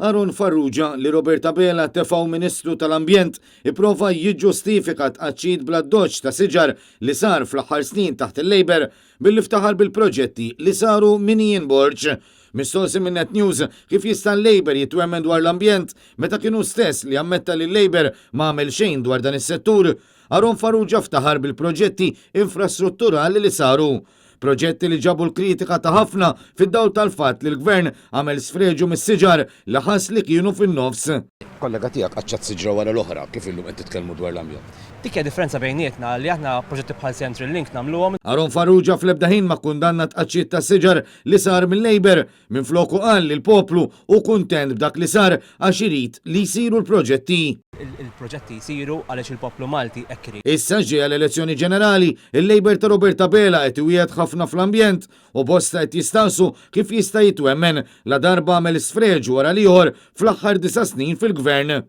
Aaron Farrugia, li Robert Abela tefgħu Ministru tal-Ambjent, ipprova jiġġustifika tqaċċit bl-addoċċ ta' siġar li sar fl-aħħar snin taħt il-Labour billi ftaħar bil-proġetti li saru minn Ian Borg. Mistoqsi minn Net News kif jista' l-Labour jitwemmen dwar l-ambjent meta kien hu stess li ammetta li l-Labour ma għamel xejn dwar dan is-settur, Aaron Farrugia ftaħar bil-proġetti infrastrutturali li saru. Proġetti li ġabu l-kritika ta' ħafna fid-dawl tal-fatt li l-Gvern għamel sfreġju mis-siġar li ħass li kienu fin-nofs. Kollega tiegħek qaċċat siġra wara l-oħra, kif illum qed titkellmu dwar l-ambjent? Dik hija differenza bejnietna li aħna proġetti bħal Central Link nagħmluhom. Aaron Farrugia fl-ebda ħin ma kkundanna t-tqaċċiet ta' siġar li sar mil-Labour. Minfloku qal li l-poplu hu kuntent b'dak li sar għax irid li jsiru l-proġetti. Il-proġetti jsiru għaliex il-poplu Malti hekk irid. Issa ġejja l-elezzjoni ġenerali, il-Labour ta' Robert Abela qed iwiegħed ħafna fl-ambjent u bosta qed jistaqsu kif jista' jitwemmen ladarba għamel sfreġju wara l-ieħor fl-aħħar disa' snin fil-Gvern.